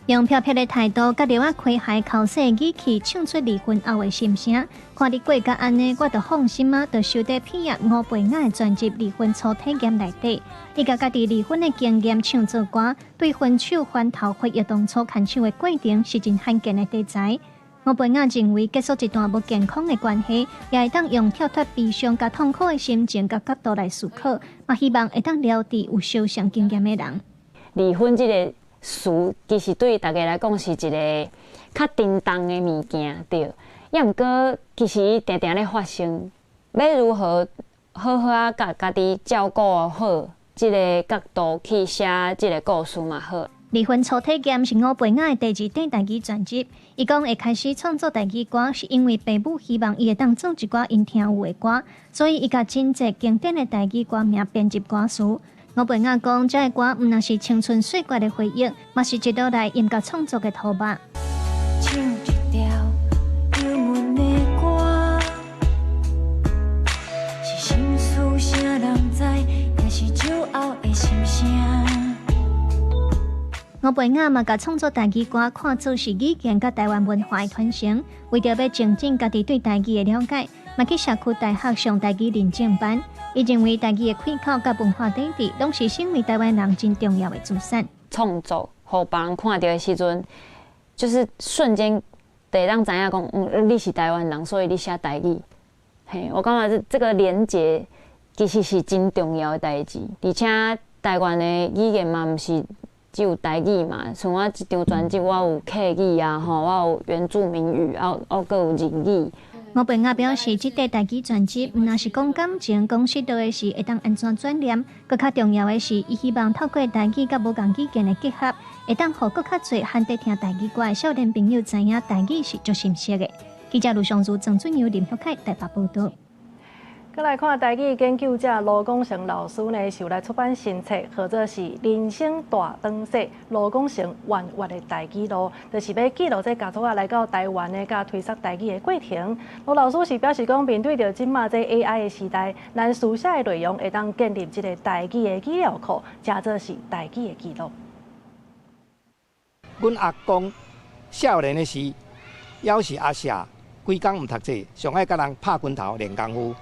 用飄撇的態度，佮著仔詼諧剾洗語氣，唱出離婚後的心聲。看你過甲按呢，我就放心啊，就收佇片葉吳培雅的專輯《離婚初體驗》內底。伊共家己離婚的經驗唱做歌，對分手翻頭回憶當初牽手的過程，是真罕見的題材。吳培雅認為，結束一段無健康的關係，也會當用跳脫悲傷佮痛苦的心情佮角度來思考，嘛希望會當療治有相像經驗的人。離婚這个詞其實對大家來講是一个較沉重的物件，對。抑毋過其實伊定定咧發生，欲如何好好仔共家己照顧好，這个角度去寫這个故事嘛好。離婚初體驗是吳培雅的第二張台語專輯。伊講會開始創作台語歌，是因為爸母希望伊會當做一寡𪜶聽有的歌，所以伊共真濟經典的台語歌名編入歌詞。吳培雅講，這个歌毋但是青春歲月的回憶，嘛是一路來音樂創作的塗墨。唱一條憂悶的歌，是心事啥人知，也是酒後的心聲。吳培雅嘛，共創作台語歌看做是語言佮台灣文化的傳承，為著欲增進家己對台語的了解，嘛去社區大學上台語認證班。伊認為台語的開口佮文化底蘊，攏是身為台灣人真重要的資產。創作予別人看著的時陣，就是瞬間會當知影講，你是台灣人，所以你寫台語。嘿，我感覺這個連結其實是真重要的代誌，而且台灣的語言嘛，毋是只有台語嘛，像我這張專輯，我有客語啊，吼，我有原住民語，啊，閣有日語。吳培雅表示，這塊台語專輯毋但是講感情、講失落的事，會當按怎轉念，閣較重要的是，伊希望透過台語佮無仝語言的結合，會當予閣較濟罕得聽台語歌的少年朋友知影台語是足深色的。記者盧尚如、鄭俊陽、林玉凱台北報導。閣來看台語研究者盧廣成老師呢，是有來出版新冊，號做是《人生大轉世》，盧廣成彎月的台語路，就是欲記錄這家族仔來到台灣的佮推捒台語的過程。盧老師是表示講，面對著這馬這 AI 的時代，咱書寫的內容會當建立這个台語的資料庫，誠做是台語的記錄。阮阿公少年的時，猶是阿舍，規工毋讀冊，上愛佮人拍拳頭練功夫。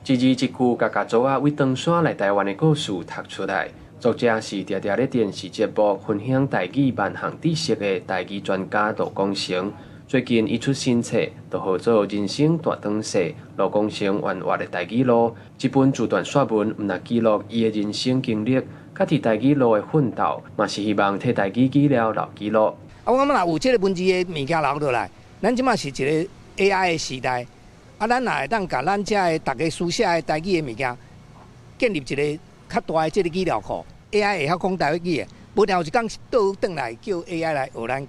一字一句，共家族仔為唐山來台灣的故事讀出來。作者是常常咧電視節目分享台語萬項知識的台語專家盧廣成。最近伊出新冊，就號做《人生大轉世》，盧廣成彎月的台語路。這本自傳散文，毋但記錄伊的人生經歷，佮佇台語路的奮鬥，嘛是希望替台語語料留記錄。啊，我感覺若有這个文字的物件留落來，咱這馬是一个 AI 的時代。啊，咱若會當共咱遮的逐家書寫的台語的物件，建立一个較大的這个語料庫，AI 會曉講台語的，無定有一工倒轉來叫 AI 來學咱，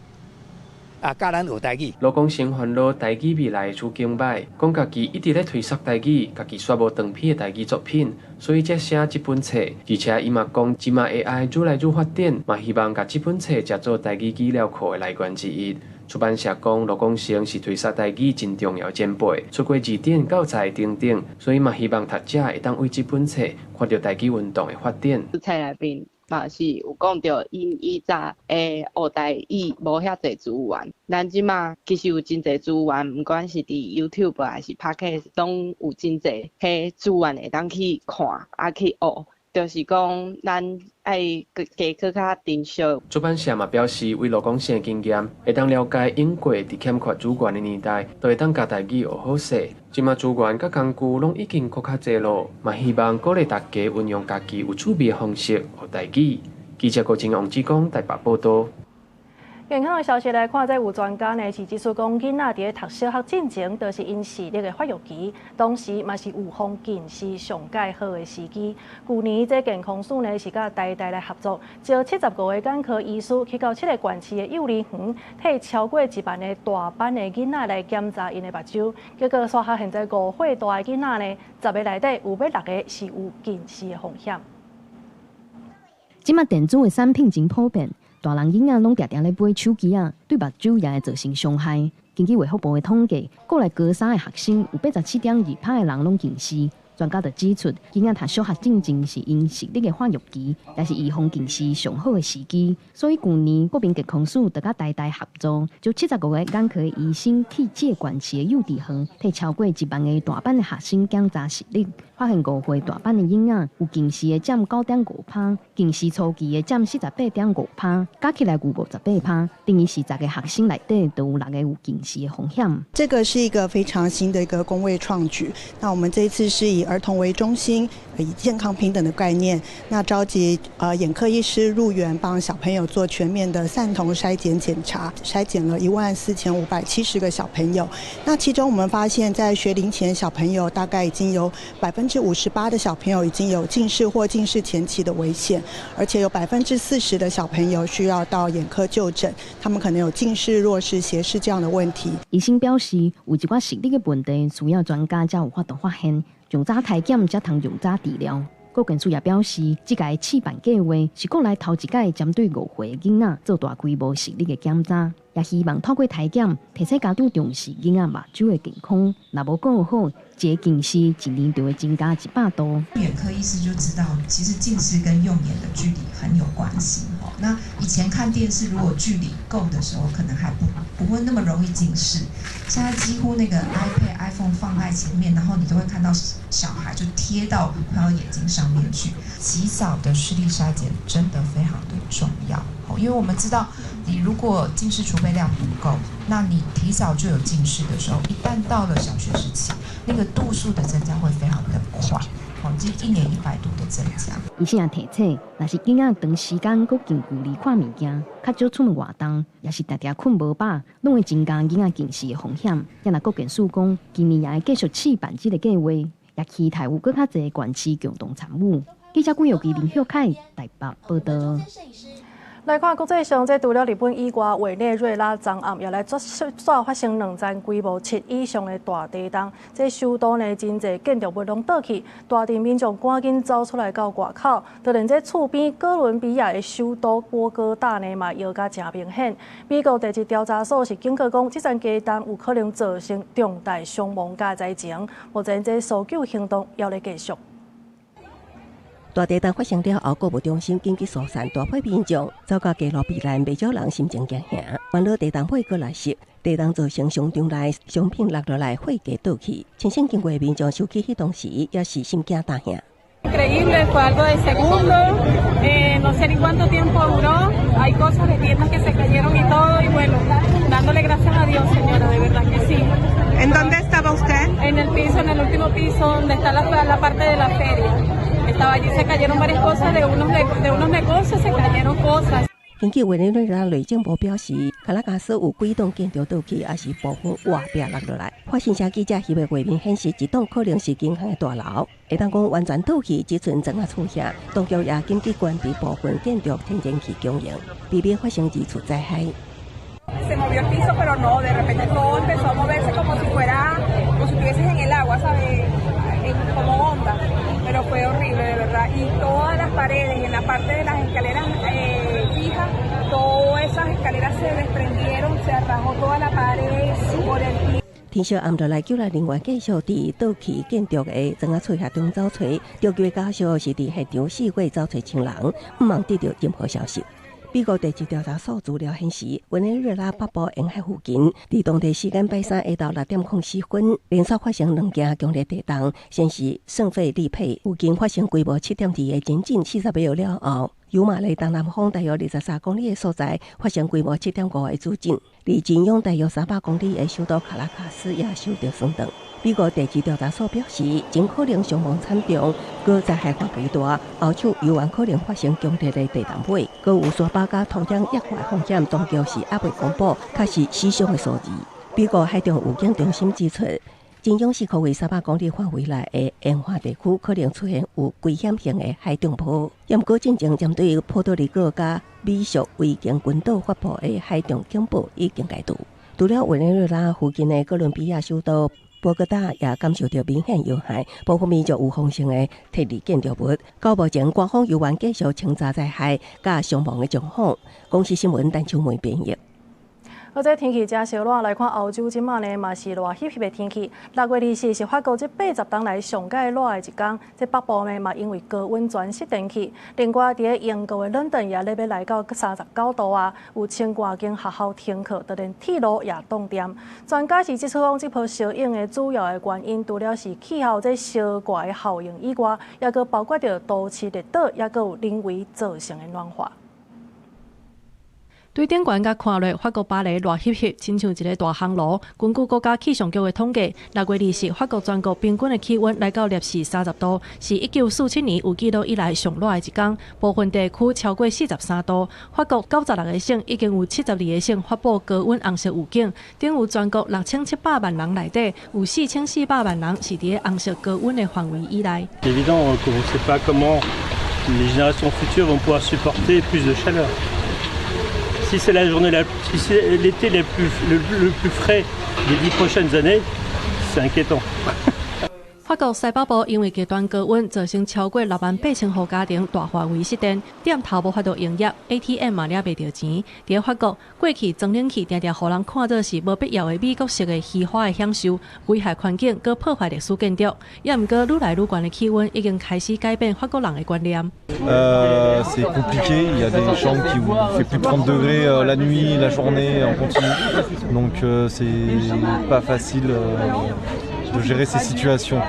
啊，教咱學台語。盧廣成煩惱台語未來處境䆀，講家己一直咧推捒台語，家己煞無長篇的台語作品，所以才寫這本冊。而且伊嘛講，這馬 AI 愈來愈發展，嘛希望共這本冊誠做台語語料庫的來源之一。出版社講，盧廣成是推捒台語真重要前輩，出過字典、教材等等，所以嘛希望讀者會當為這本冊看著台語運動的發展。冊內面嘛是有講著，𪜶以前會學台語無遐濟資源，咱這馬其實有真濟資源，毋管是佇 YouTube 還是 Podcast，攏有真濟彼資源會當去看，啊去學。就是講，咱愛加閣較珍惜。出版社嘛表示，為盧廣成的經驗，會當了解英國佇欠缺資源的年代，都會當共台語學好勢。這馬資源佮工具攏已經閣較濟囉，嘛希望鼓勵大家運用家己有趣味的方式學台語。記者郭靖、王志剛台北報導。健康的消息來看，這有專家呢是指出講，囡仔佇咧讀小學進前，就是𪜶視力的發育期，同時嘛是預防近視上蓋好的時機。舊年這健康署呢是佮台大來合作，招75個眼科醫師去到七个縣市的幼兒園，替超過1萬个大班的囡仔來檢查𪜶的目睭，結果煞發現這5歲大的囡仔呢，10个內底有欲6個是有近視的風險。這馬電子的產品真普遍。大人囡仔攏定定咧買手機仔，對目睭也會造成傷害。根據衛福部的統計，國內高三的學生有87.2%的人攏近視。專家就指出，囡仔讀小學進前是𪜶視力的發育期，也是預防近視上好的時機。所以舊年國民健康署就佮台大合作，招75個眼科醫生去這個縣市的幼稚園，替超過1萬个大班的學生檢查視力，發現5歲大班的囡仔有近視的佔9.5%，近視初期的佔48.5%，加起來有58%，等於是10個學生內底都有6個有近視的風險。這個是一個非常新的一個公衛創舉。那我們這一次是以兒童為中心，以健康平等的概念，那召集眼科醫師入園幫小朋友做全面的散瞳篩檢檢查，篩檢了14,570個小朋友。那其中我們發現，在學齡前小朋友大概已經有58%的小朋友已經有近視或近視前期的危險，而且有40%的小朋友需要到眼科就診，他們可能有近視、弱視、斜視這樣的問題。醫生表示，有一寡視力的問題，需要專家才有法度發現。盡早篩檢才通盡早治療。國健署也表示，這屆試辦計劃是國內頭一擺針對5歲囡仔做大規模視力的檢查，也希望透過篩檢提醒家長重視囡仔目睭的健康。若無顧好，這個近視一年就會增加100度。眼科醫師就知道，其實近視跟用眼的距離很有關係。那以前看電視，如果距離夠的時候，可能還不會那麼容易近視。現在幾乎那個 iPad、iPhone 放在前面，然後你都會看到小孩就貼到快要眼睛上面去。及早的視力篩檢真的非常的重要，因為我們知道，你如果近視儲備量不夠，那你提早就有近視的時候，一旦到了小學時期，那個度數的增加會非常的快。這一年100度的增加。醫生也提醒，若是囡仔長時間閣近距離看物件，較少出門活動，抑是定定睏無飽，攏會增加囡仔近視的風險。也若國健署講，今年也會繼續試辦這个計劃，也期待有閣較濟縣市共同參與。記者郭玉琪、林秀凱台北報道。來看國際上，這除了日本以外，委內瑞拉昨暗也來續續發生兩陣規模7以上的大地動，這首都呢真濟建築物攏倒去，大陣民眾趕緊走出來到外口。就連這厝邊哥倫比亞的首都波哥大呢嘛搖甲誠明顯。美國地質調查所是警告講，這陣地動有可能造成重大傷亡佮災情。目前這搜救行動猶咧繼續。大地震發生了後，購物中心緊急疏散大批民眾，走到街路避難，袂少人心情驚嚇。原來地動火閣來襲，地動造成商場內商品落落來，貨架倒去。親身經過的民眾想起彼當時，也是心驚膽嚇。 Increíble, fue algo de segundo, no sé ni cuánto tiempo duró, hay cosas de tiendas que se cayeron y todo, y bueno, dándole gracias a Dios, señora, de verdad que sí. ¿En dónde estaba usted? En el piso, en el último piso, donde está la parte de la feria. Estaba allí, se cayeron varias cosas de unos negocios, se cayeron cosas. 根據委內瑞拉內政部表示，卡拉卡斯有幾棟建築倒去，抑是部分瓦壁落落來。法新社記者翕的畫面顯示，一棟可能是銀行的大樓，會當講完全倒去，只賰磚仔厝遐。當局也緊急關閉部分建築天然氣供應，避免發生二次災害。 Se movió el piso, pero no, de repente todo empezó a moverse como si fuera, como si estuvieses en el agua, ¿sabes? Como onda, pero fue horrible, de verdad. Y todas las paredes, en la parte de las escaleras fijas, todas esas escaleras se desprendieron, se rajó toda la pared por el piso. 天色暗落來，救援人員繼續佇倒去建築的磚仔厝遐中找揣，著急的家屬是佇現場四處找揣親人，毋茫得著任何消息。美國地質調查所資料顯示，委內瑞拉北部沿海附近，佇當地時間拜三下晝6點04分，連續發生兩件強烈地動，先是聖費利佩附近發生規模7.2的前震40秒了後，尤馬雷東南方大約23公里的所在發生規模7.5的主震，離震央大約300公里的首都卡拉卡斯也受著損斷。美國地質調查所表示，真可能傷亡慘重，閣災害範圍大，後手猶原可能發生強烈的地動波，閣有沙包佮土壤液化風險，當局是猶未公布確實死傷的數字。美國海上預警中心指出，真勇士區300公里範圍內的沿海地區可能出現有危險性的海漲波。毋過進前針對波多黎各佮美屬維京群島發布的海漲警報已經解除。除了委內瑞拉附近的哥倫比亞首都波哥大也感受著明顯搖撼，部分民眾有豐盛的撤離建築物。到目前，官方猶原繼續清查災害佮傷亡的狀況。公視新聞陳秋梅編譯。好，這天氣真燒熱，來看歐洲這馬呢嘛是熱翕翕的天氣。6月24是法國這80冬來上蓋熱的一天，這北部呢嘛因為高溫全失電去。另外，佇咧英國的倫敦也咧欲來到39度啊，有千外間學校停課，就連鐵路也凍電。專家是指出講，這波燒湧的主要的原因，除了是氣候這燒熱的效應以外，也閣包括著都市熱島，也閣有人為造成的暖化。對頂懸共看落，法國巴黎熱翕翕，親像一个大烘爐。根據國家氣象局的統計，6月24，法國全國平均的氣溫來到攝氏30度，是1947年有記錄以來上熱的一天。部分地區超過43度。法國96個省已經有72個省發布高溫紅色預警，等於全國6700萬人內底有4400萬人是佇咧紅色高溫的範圍以內。 Évident qu'on ne sait pas comment les générations futures vont pouvoir supporter plus de chaleur. Si c'est la journée la, si c'est l'été le plus frais des 10 prochaines années, c'est inquiétant. 法國西北部因為極端高溫，造成超過6萬8千戶家庭大範圍失電，店頭無法度營業，ATM 嘛領袂著錢。佇法國，過去裝冷氣定定予人看做是無必要的美國式的虛華的享受，危害環境，閣破壞歷史建築。也毋過，愈來愈懸的氣溫已經開始改變法國人的觀念。 C'est compliqué, il y a des chambres qui où il fait plus de 30 degrés la nuit, la journée en continu. Donc c'est pas facile de gérer ces situations.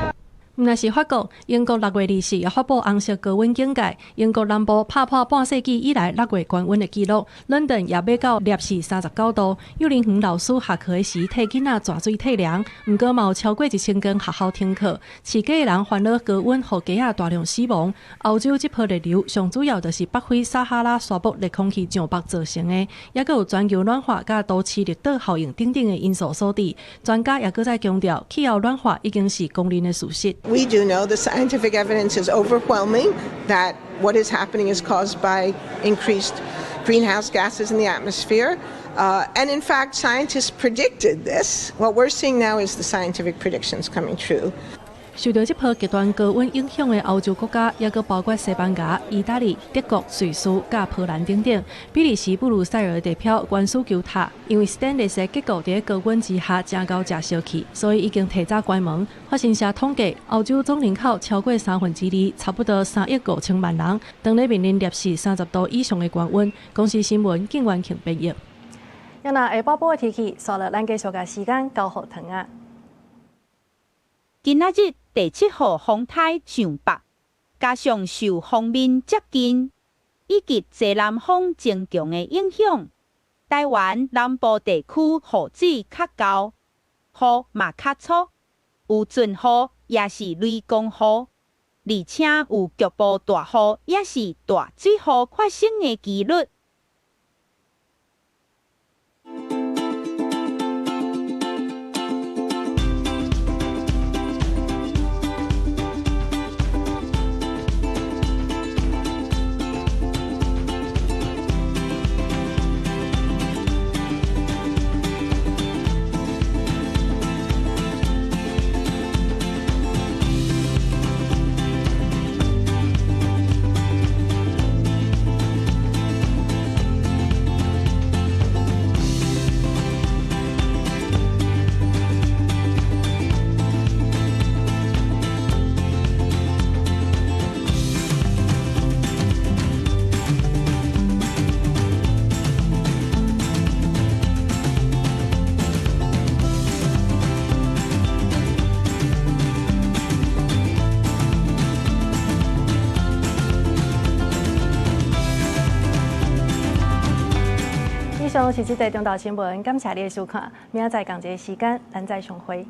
毋但是法國，英國6月24也發布紅色高溫警戒。英國南部拍破半世紀以來六月高溫的紀錄，倫敦也欲到攝氏39度。幼兒園老師下課的時替囡仔蛇水退涼，毋過嘛有超過1000間學校停課。飼雞的人煩惱高溫予雞仔大量死亡。歐洲這波熱流上主要就是北非撒哈拉沙漠熱空氣上北造成的，抑閣有全球暖化佮都市熱島效應等等的因素所致。專家也閣再強調，氣候暖化已經是公認的事實。 We do know the scientific evidence is overwhelming that what is happening is caused by increased greenhouse gases in the atmosphere. And in fact, scientists predicted this. What we're seeing now is the scientific predictions coming true. 受著這波極端高溫影響的歐洲國家，抑閣包括西班牙、意大利、德國、瑞士、佮波蘭等等。比利時布魯塞爾地標懸絲球塔，因為 stainless 的結構佇高溫之下誠𠢕食燒去，所以已經提早關門。法新社統計，歐洲總人口超過二，差不多3億5千萬人，當咧面臨攝氏30度以上的高溫。公視新聞，景元慶編譯。若下晡晡的天氣，煞落咱繼續共時間交予唐仔。今仔日第七號風台上北，加上受鋒面接近以及西南風增強的影響，台灣南部地區雨水較厚，雨嘛較粗，有陣雨抑是雷公雨，而且有局部大雨抑是大水雨發生的機率。以上是這節中晝新聞，感謝你的收看，明仔載仝一个時間，咱再相會。